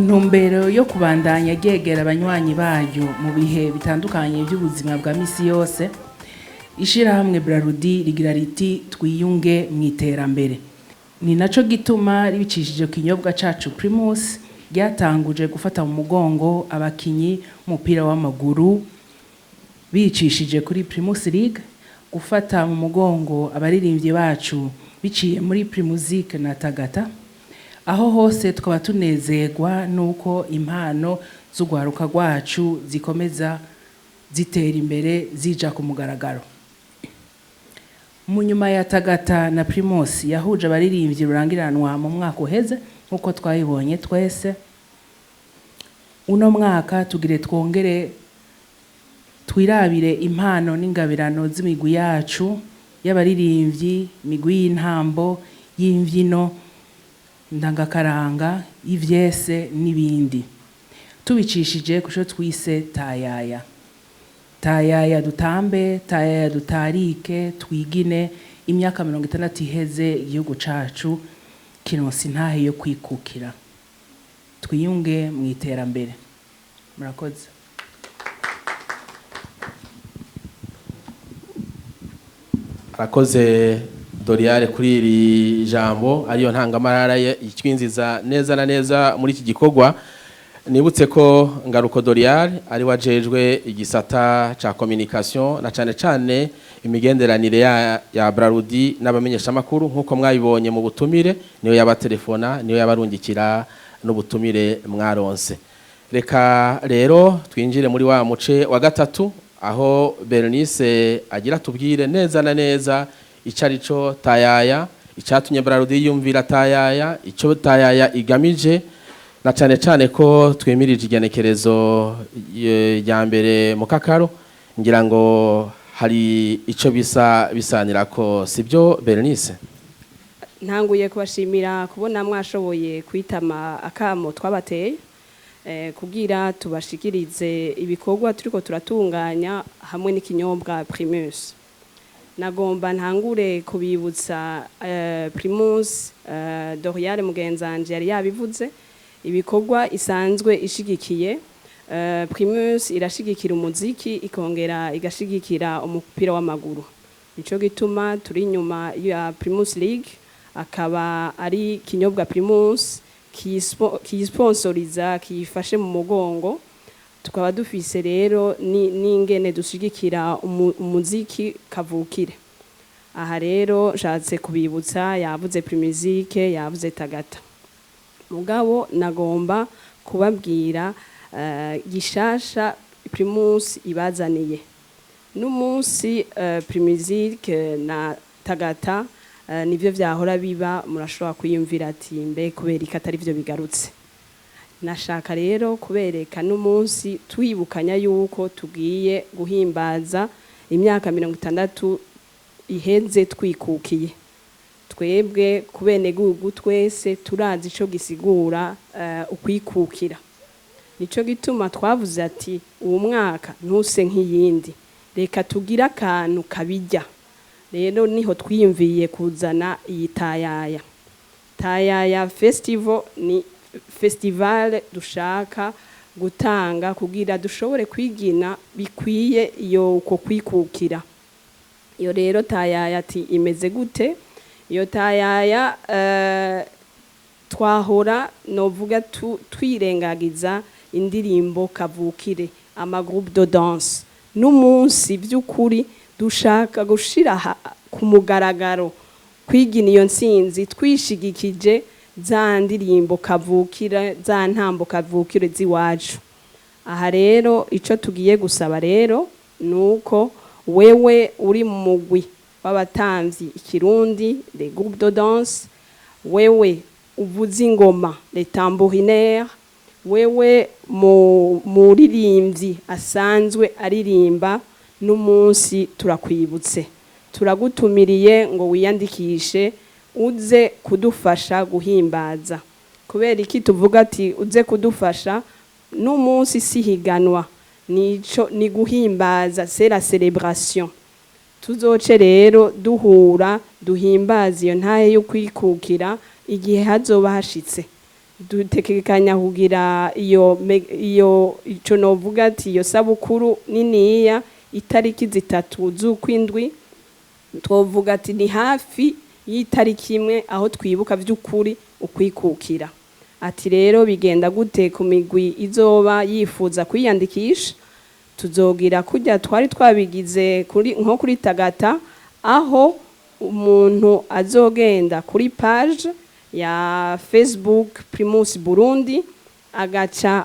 Ntumbero yo kubandanya ryegera abanywanyi baryo mu bihe bitandukanye by'ubuzima bwa misi yose, ishirahamwe Brarudi rigira riti: "Twiyunge mu iterambere." Ni naco gituma ribicishije ku kinyobwa cacu Primus ryatanguje gufata mu mugongo abakinyi umupira w'amaguru bicishije kuri Primus League, gufata mu mugongo abaririmbyi bacu biciye muri Primusic na Tagata. Aho hose tukaba tunezerwa nuko impano z'urwaruka rwacu zikomeza zitera imbere, zija ku mugaragaro. Mu nyuma ya Tagata na Primus yahuje abaririmbyi rurangiranwa mu mwaka uheze, nk'uko twabibonye twese, uno mwaka tugire twongere twirabire impano n'ingabirano z'imigwi yacu y'abaririmbyi, imigwi y'intambo, y'imvyino ndangakaranga, y'ivyese n'ibindi, tubicishije ku co twise Tayaya. Tayaya dutambe, tayaya dutarike, twigine imyaka 60 iheze igihugu cacu kironse intahe yo kwikukira. Twiyunge mu iterambere. Murakoze. Arakoze Doriane kuri iri jambo ariyo ntangamarara ye itwinziza neza na neza muri iki gikorwa. Nibutse ko Ngaruko Doriane ari wajejwe igisata ca communication na cane cane imigenderanire ya Brarudi n'abamenyeshamakuru. Nk'uko mwabibonye mu butumire, niyo yabatelefona, niyo yabarungikira n'ubutumire mwaronse. Reka rero twinjire muri wa muce wa gatatu, aho Bernice agira tubwire neza na neza ico arico Tayaya, icatumye Brarudi yumvira Tayaya, ico Tayaya igamije, na cane cane ko twimirije igenekerezo rya mbere mu kakaro. Ngira ngo hari ico bisa bisanira ko, sibyo Bernice? Ntanguye kubashimira kubona mwashoboye kwitama akamo twabateye kugira tubashikirize ibikorwa turiko turatunganya hamwe n'ikinyobwa Primus. Nagomba ntangure kubibutsa Primus, Doriane mugenzanje yari yabivuze ibikorwa isanzwe ishigikiye. Primus irashigikira umuziki, ikongera igashigikira umupira w'amaguru. Nico gituma turi inyuma ya Primus League, akaba ari kinyobwa Primus kiysponsoriza, kiyifashe mu mugongo. Tukaba dufise rero n'ingene dushigikira umuziki kavukire. Aha rero nshatse kubibutsa, yavuze Primusic, yavuze Tagata, mugabo nagomba kubabwira gishasha Primus ibazaniye n'umunsi. Primusic na Tagata nivyo vyahora biba. Murashobora kwiyumvira ati: "Mbe kubera iki atari vyo bigarutse?" Nashaka rero kubereka n'umunsi twibukanya yuko tugiye guhimbaza imyaka 60 iheze twikukiye. Twebwe kubenegihugu twese turazi ico gisigura ukwikukira. Nico gituma twavuze ati: "Uwo mwaka ntuse nk'iyindi, reka tugire akantu kabijya." Rero niho twiyumviye kuzana iyi Tayaya. Tayaya Festival ni festival dushaka gutanga kugira dushobore kwigina bikwiye iyo uko kwikukira. Iyo rero Tayaya ati imeze gute? Iyo Tayaya twahora novuga twirengagiza indirimbo kavukire, ama groupe de danse. N'umunsi by'ukuri dushaka gushira ku mugaragaro kwigina iyo ntsinzi twishigikije za ndirimbo kavukire, za ntambo kavukire z'iwacu. Aha rero ico tugiye gusaba rero nuko wewe uri mu mugwi w'abatamvyi ikirundi, les groupes de danse, wewe uvuza ingoma, les tambourinaires, wewe mu muririmbyi asanzwe aririmba, n'umunsi turakwibutse, turagutumiriye ngo wiyandikishe uze kudufasha guhimbaza. Kubera iki tuvuga ati uze kudufasha? N'umunsi si higanwa, nico ni guhimbaza, c'est la célébration. Tuzoce rero duhura duhimbaza iyo ntahe yo kwikukira igihe hazoba hashitse. Dutekekanya kugira iyo ico novuga ati iyo sabukuru niniya itariki 3 z'ukwindwi, twovuga ati ni hafi y'itariki imwe aho twibuka vy'ukuri ukwikukira. Ati rero bigenda gute ku migwi izoba yifuza kwiyandikisha? Tuzogira kujya twari twabigize kuri nko kuri Tagata, aho umuntu azogenda kuri page ya Facebook Primus Burundi, agaca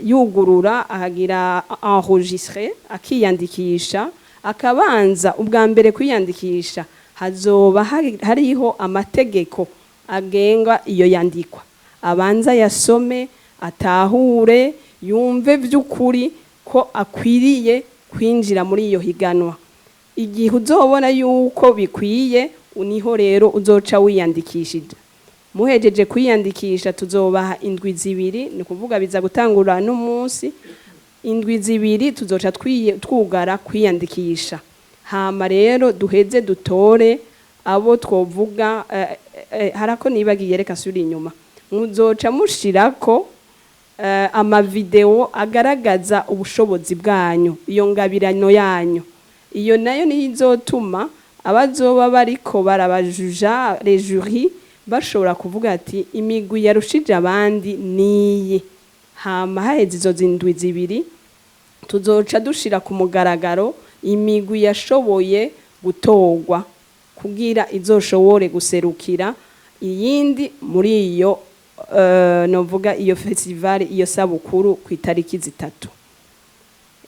yugurura, akagira enregistrer, akiyandikisha. Akabanza ubwa mbere kwiyandikisha, hazoba hariho amategeko agenga iyo yandikwa, abanza yasome, atahure, yumve vy'ukuri ko akwiriye kwinjira muri iyo higanwa. Igihe uzobona yuko bikwiye, niho rero uzoca wiyandikishije. Muhejeje kwiyandikisha, tuzobaha indwi 2, ni ukuvuga biza gutangura n'umunsi, indwi 2 tuzoca twugara kwiyandikisha. Hama rero duheze dutore abo twovuga. Harako nibagiye, reka nsubire inyuma. Muzoca mushirako amavideo agaragaza ubushobozi bwanyu, iyo ngabirano yanyu. Iyo nayo niyo izotuma abazoba bariko barabajuja, les jurys, bashobora kuvuga ati imigwi yarushije abandi niyi. Hama haheze izo zindwi 2, tuzoca dushira ku mugaragaro imigwi yashoboye gutorwa kugira izoshobore guserukira iyindi muri iyo novuga iyo festival, iyo sabukuru ku itariki 3.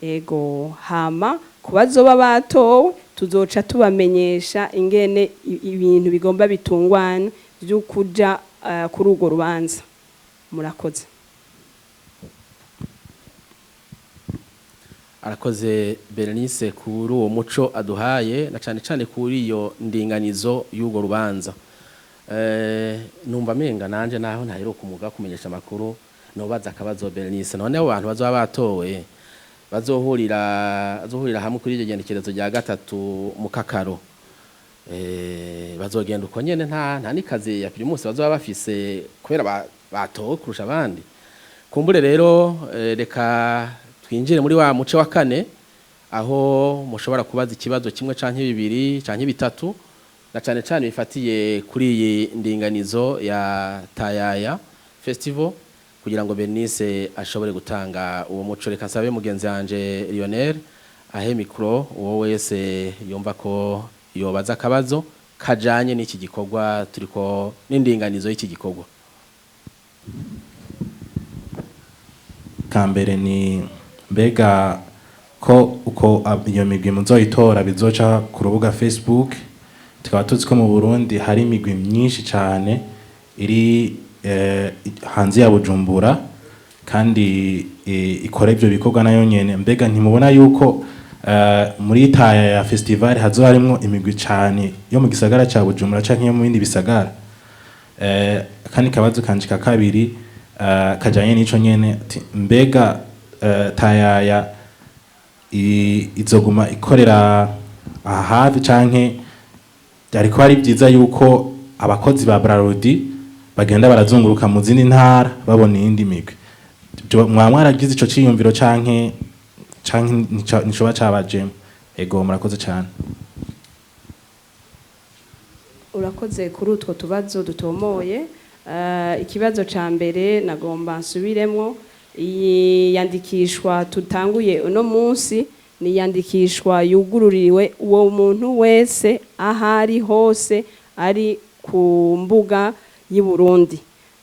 Ego, hama ku bazoba batowe, tuzoca tubamenyesha ingene ibintu bigomba bitungwana byo kuja kuri urwo rubanza. Murakoze. Arakoze Berenice kuri uwo muco aduhaye, na cane cane kuri iyo ndinganizo y'urwo rubanza. Numva menga nanje naho ntaheruka umuga kumenyesha amakuru, nobaza akabazo Berenice: none abo bantu bazoba batowe bazohurira hamwe kuri iryo genekerezo rya 3 mu Kakaro, bazogenda uko nyene, nta nikazi ya Primus bazoba bafise kubera batowe kurusha abandi? Kumbure rero reka twinjire muri wa muce wa kane, aho mushobora kubaza ikibazo kimwe canke bibiri canke bitatu, na cane cane bifatiye kuri iyi ndinganizo ya Tayaya Festival, kugira ngo Bernice ashobore gutanga uwo muco. Reka nsabe mugenzi wanje Lionel ahe micro uwo wese yumva ko yobaza akabazo kajanye n'iki gikorwa turiko n'indinganizo y'iki gikorwa. Kambere ni mbega ko uko iyo migwi muzoyitora bizoca ku rubuga Facebook, tukaba tuzi ko mu Burundi hari imigwi myinshi cyane iri hanze ya Bujumbura kandi ikora ivyo bikorwa nayo nyene, mbega ntimubona yuko muri Taya ya Festival hazoba harimwo imigwi cane yo mu gisagara ca Bujumbura canke yo mu bindi bisagara? Akandi kabazo kanje ka kabiri kajanye n'ico nyene, ati mbega Tayaya izoguma ikorera aha hafi, canke byari kuba ari byiza yuko abakozi ba Brarudi bagenda barazunguruka mu zindi ntara babona iyindi migwi? Mwaba mwaragize ico ciyumviro canke nticoba cabajemo? Ego, murakoze cane. Urakoze kuri utwo tubazo dutomoye. Ikibazo ca mbere nagomba nsubiremwo: iyi yandikishwa tutanguye uno munsi ni yandikishwa yugururiwe uwo muntu wese ahari hose ari ku mbuga y'i Burundi.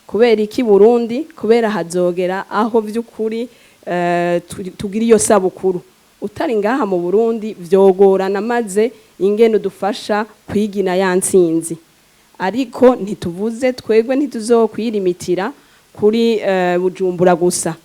Kubera iki Burundi? Kubera hazogera aho vy'ukuri tugira iyo sabukuru, utari ngaha mu Burundi vyogorana, maze ingene udufasha kwigina ya ntsinzi. Ariko ntituvuze twebwe ntituzokwirimitira kuri Bujumbura gusa.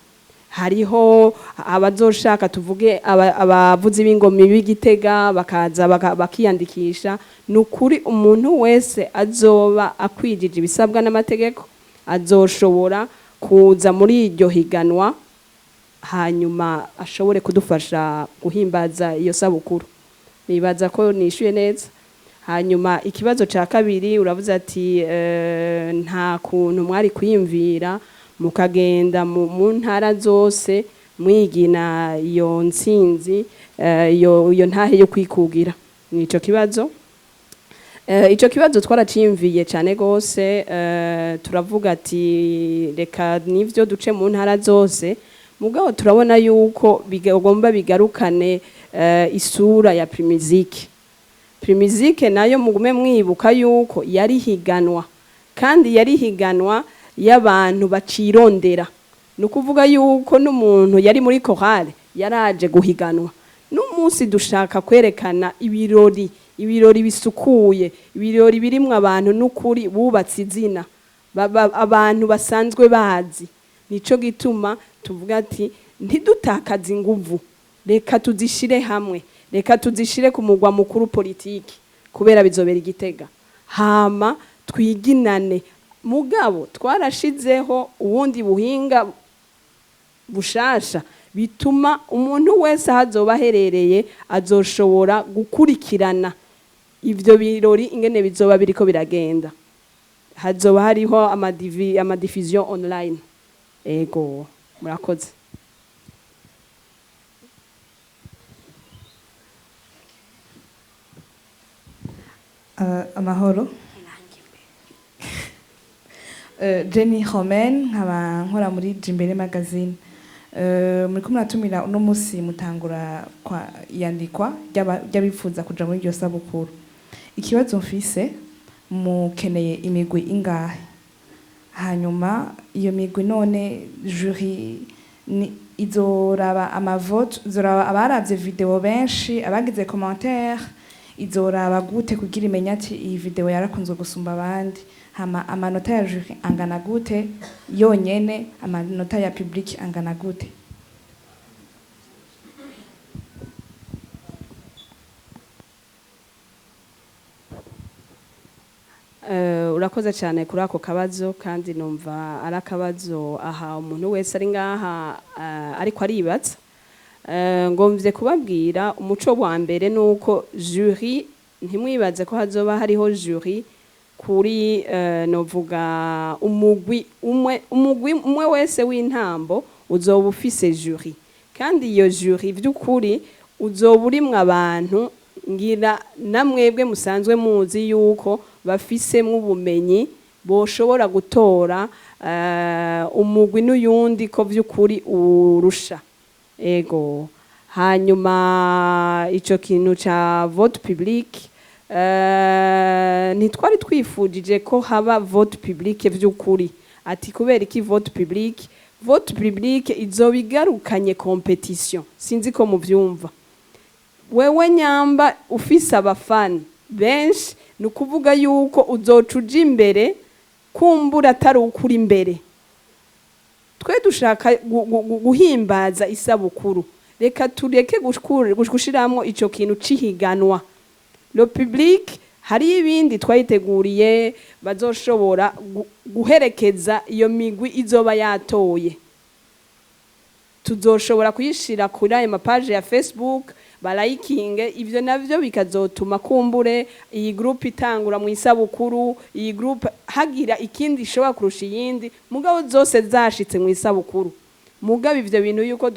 Hariho abazoshaka, tuvuge abavuzi b'ingoma b'Igitega, bakaza bakiyandikisha. Ni ukuri umuntu wese azoba akwijije ibisabwa n'amategeko azoshobora kuza muri iryo higanwa, hanyuma ashobore kudufasha guhimbaza iyo sabukuru. Nibaza ko nishyuye neza. Hanyuma ikibazo ca kabiri, uravuze ati nta kuntu mwari kwiyumvira mukagenda mu ntara zose mwigina iyo ntsinzi, iyo ntahe yo kwikugira. Nico kibazo. Ico kibazo twaraciyumviye cyane gose, turavuga ati reka nivyo duce mu ntara zose, mugabo turabona yuko bigomba bigarukane isura ya Primusic. Primusic nayo mugume mwibuka yuko yari higanwa, kandi yari higanwa y'abantu bacirondera. Ni ukuvuga yuko n'umuntu yari muri chorale yaraje guhiganwa. N'umunsi dushaka kwerekana ibirori, ibirori bisukuye, ibirori birimwo abantu n'ukuri bubatse izina, abantu basanzwe bazi. Nico gituma tuvuga ati ntidutakaze inguvu, reka tuzishire hamwe, reka tuzishire ku mugwa mukuru politiki, kubera bizobera igitega, hama twiginane. Mugabo twarashizeho ubundi buhinga bushasha bituma umuntu wese aho azoba aherereye azoshobora gukurikirana ivyo birori ingene bizoba biriko biragenda. Hazoba hariho amadiffusion online. Ego, murakoze. Amahoro. Jenny Romaine, nkaba nkora muri Jimbere Magazine. Muriko muratumira uno musi mutangura kwa iyandikwa ry'abifuza kuja muri iryo sabukuru. Ikibazo mfise, mukeneye imigwi ingahe? Hanyuma iyo migwi none jury ni izoraba amavote, izoraba abaravye video benshi, abagize commentaire, izoraba gute kugira imenye ati iyi video yarakunzwe gusumba abandi? Hama amanota ya jury angana gute yonyene, amanota ya public angana gute? Urakoze cyane kuri ako kabazo, kandi numva ari akabazo aha umuntu wese ari ngaha ariko aribatsa. Ngomvye kubabwira umuco wa mbere nuko jury, ntimwibaze ko hazoba hariho jury kuri novuga umugwi umwe. Umugwi umwe wese w'intambo uzoba ufise jury, kandi iyo jury vy'ukuri uzoba urimwo abantu ngira namwebwe musanzwe muzi yuko bafisemwo ubumenyi, boshobora gutora umugwi n'uyundi ko vy'ukuri urusha. Ego. Hanyuma ico kintu ca vote public, ntitwari twifujije ko haba vote public vy'ukuri. Ati kubera iki vote public? Vote public izoba igarukanye competition, sinzi ko muvyumva. Wewe nyamba ufise abafani benshi, ni ukuvuga yuko uzoca uja imbere kumbura atari ukuri imbere. Twe dushaka guhimbaza isabukuru, reka tureke gushiramwo ico kintu c'ihiganwa. Le public, hari ibindi twayiteguriye bazoshobora guherekeza iyo migwi izoba yatoye. Tuzoshobora kuyishira kuri ayo mapaje ya Facebook barayikinge, ivyo navyo bikazotuma kumbure iyi groupe itangura mu isabukuru, iyi groupe hagira ikindi ishobora kurusha iyindi, mugabo zose zashitse mu isabukuru. Mugabo ivyo bintu yuko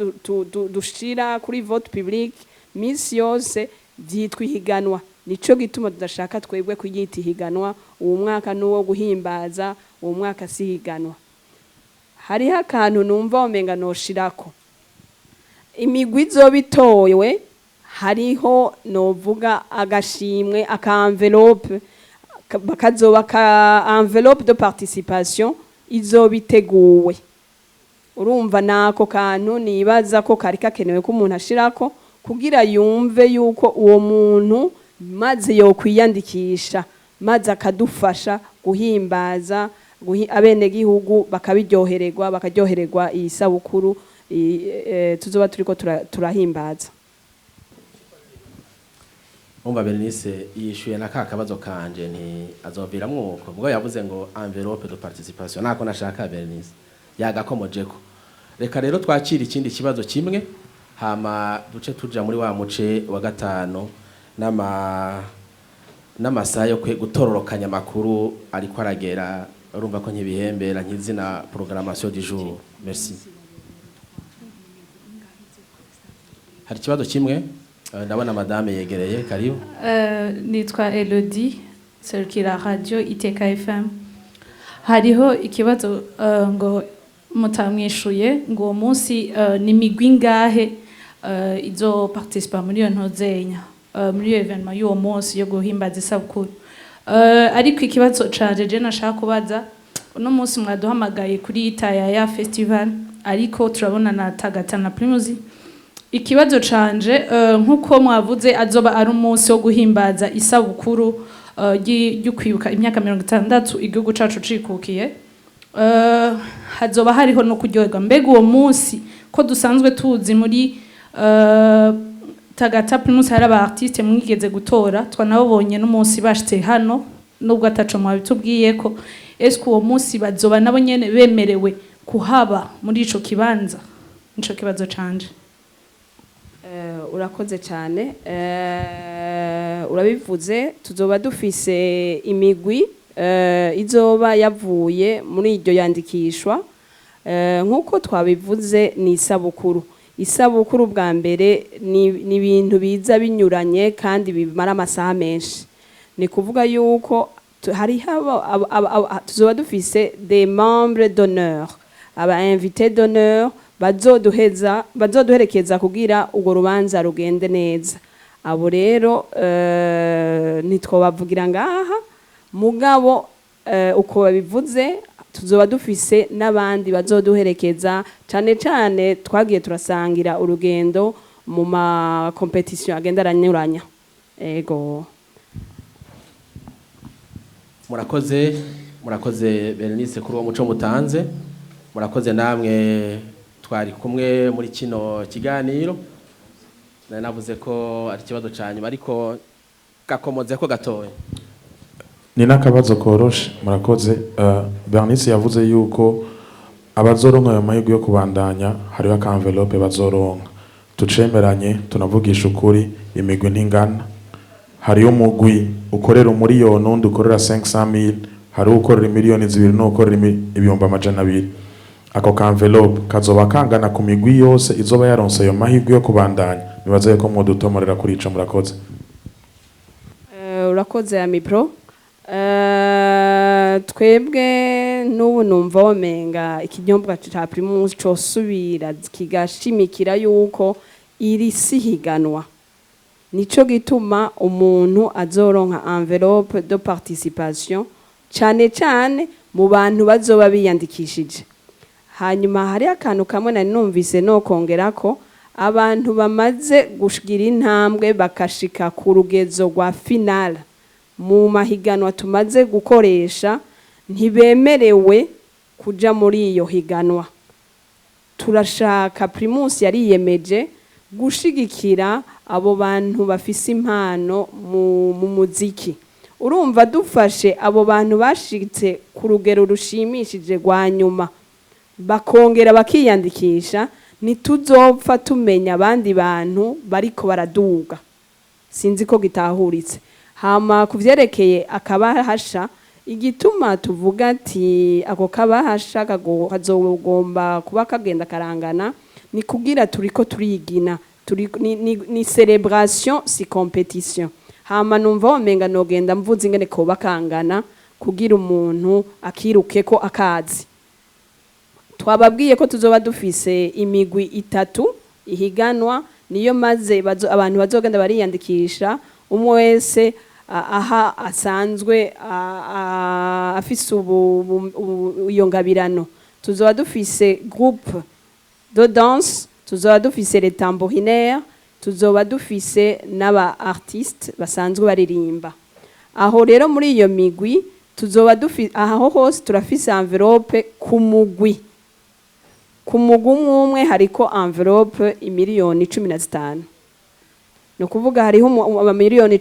dushira kuri vote public misi yose vyitwa ihiganwa, nico gituma tudashaka twebwe kuyita ihiganwa. Uwo mwaka nuwo guhimbaza, uwo mwaka si ihiganwa. Hariho akantu numva womenga noshirako: imigwi izoba itowe, hariho novuga agashimwe aka enveloppe, kazoba ka enveloppe de participation izoba iteguwe. Urumva nako kantu nibaza ko kari kakenewe ko umuntu ashirako kugira yumve yuko uwo muntu maze yokwiyandikisha, maze akadufasha guhimbaza abenegihugu bakabiryohererwa, bakaryohererwa iyi sabukuru tuzoba turiko turahimbaza. Umva, Bernice yishuye na ka kabazo kanje nti azoviramwo uko ubwo yavuze ngo enveloppe de participation, nako nashaka Bernice yagakomojeko. Reka rero twakira ikindi kibazo kimwe, hama duce tuja muri wa muce wa gatanu n'ama N'amasaha yo gutororokanya amakuru ariko aragera, urumva ko nkibihembera nkizina programmation du jour. Merci. Hari ikibazo kimwe. Ndabona madame yegereye, karibu. Nitwa Elodie, serukira radio Iteka FM. Hariho ikibazo ngo mutamwishuye, ngo uwo munsi ni migwi ingahe izo participa muri iyo ntozenya, muri iyo événement y'uwo munsi yo guhimbaza isabukuru? Ariko ikibazo canje je nashaka kubaza, uno munsi mwaduhamagaye kuri Tayaya Festival, ariko turabona na Tagata na Primus. Ikibazo canje, nk'uko mwavuze azoba ari umunsi wo guhimbaza isabukuru ryo kwibuka imyaka 60 igihugu cacu cikukiye, hazoba hariho no kuryoherwa. Mbega uwo munsi, ko dusanzwe tuzi muri Tagata Primus hari aba artiste mwigeze gutora, twanabonye n'umunsi bashitse hano, nubwo ataco mwabitubwiye ko, eske uwo munsi bazoba nabo nyene bemerewe kuhaba muri ico kibanza? Nico kibazo canje. Urakoze cyane. Urabivuze, tuzoba dufise imigwi izoba yavuye muri iryo yandikishwa. Nk'uko twabivuze, ni isabukuru. Isabukuru bwa mbere ni ibintu biza binyuranye kandi bimara amasaha menshi. Ni kuvuga yuko hariho tuzoba dufise des membres d'honneur, aba invités d'honneur bazoduheza, bazoduherekeza kugira urwo rubanza rugende neza. Abo rero ntitwobavugira ngaha, mugabo uko babivuze, tuzoba dufise n'abandi bazoduherekeza, cane cane twagiye turasangira urugendo mu ma compétition agenda aranyuranya. Ego. Murakoze, murakoze Bernice kuri uwo muco mutanze. Murakoze namwe twari kumwe muri kino kiganiro. Nari navuze ko ari ikibazo ca nyuma, ariko gakomoze ko gatoya. Ni n'akabazo koroshe, murakoze. Bernice yavuze yuko abazoronka ayo mahirwe yo kubandanya hariho aka enveloppe bazoronka. Tucemeranye, tunavugisha ukuri, imigwi ntingana. Hariyo umugwi ukorera 1 miliyoni, undi ukorera 500,000, hariho ukorera 2 miliyoni n'ukorera 200,000. Ako ka enveloppe kazoba kangana ku migwi yose izoba yaronse ayo mahirwe yo kubandanya? Nibaze yuko mwodutomorera kuri ico. Murakoze. Urakoze ya mipro. Twebwe n'ubu numva womenga ikinyobwa ca Primus cosubira kigashimikira yuko iri si higanwa. Nico gituma umuntu azoronka enveloppe de participation cane cane mu bantu bazoba biyandikishije. Hanyuma hari akantu kamwe nari numvise no kongerako: abantu bamaze gushigira intambwe bakashika ku rugezo rwa finale mu mahiganwa tumaze gukoresha ntibemerewe kuja muri iyo higanwa. Turashaka, Primus yariyemeje gushigikira abo bantu bafise impano mu muziki. Urumva, dufashe abo bantu bashitse ku rugero rushimishije rwa nyuma bakongera bakiyandikisha, ntituzopfa tumenya abandi bantu bariko baraduga. Sinzi ko gitahuritse. Hama kuvyerekeye akabahasha, igituma tuvuga ati ako kabahasha kazogomba kuba kagenda karangana ni kugira turiko turigina turi, ni célébration, si compétition. Hama numva womenga nogenda mvuze ingene koba kangana kugira umuntu akiruke ko akazi. Twababwiye ko tuzoba dufise imigwi itatu ihiganwa, niyo maze abantu bazogenda bariyandikisha, umwe wese aha asanzwe afise iyo ngabirano. Tuzoba dufise groupe de danse, tuzoba dufise les tambourinaires, tuzoba dufise n'aba artistes basanzwe baririmba. Aho rero muri iyo migwi tuzoba dufise, aho hose turafise enveloppe ku mugwi. Ku mugwi umwe umwe hariko enveloppe 15 miliyoni. Ni ukuvuga hariho 15 miliyoni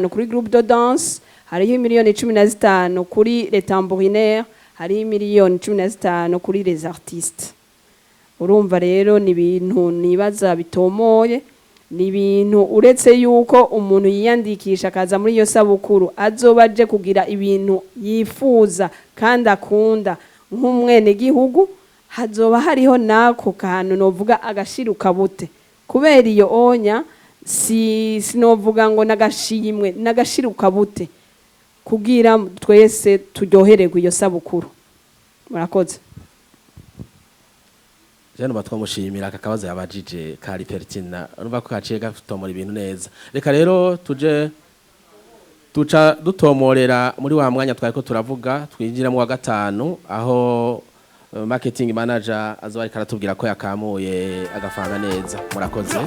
kuri groupe de danse, hariho 15 miliyoni kuri les tambourinaires, hariho 15 miliyoni kuri les artistes. Urumva rero ni ibintu nibaza bitomoye. Ni ibintu uretse yuko umuntu yiyandikisha akaza muri iyo sabukuru azoba aje kugira ibintu yifuza kandi akunda nk'umwenegihugu, hazoba hariho n'ako kantu novuga agashirukabute. Kubera iyo onya si sinovuga ngo n'agashimwe, n'agashirukabute kugira twese turyohererwe iyo sabukuru. Murakoze. Jeanne, twamushimira aka kabazo yabajije kari pertinent, urumva ko kaciye gatomora ibintu neza. Reka rero tuje tuca dutomorera muri wa mwanya twari ko turavuga, twinjira mu wa gatanu, aho marketing manager azoba ariko aratubwira ko yakamuye agafanga neza. Murakoze.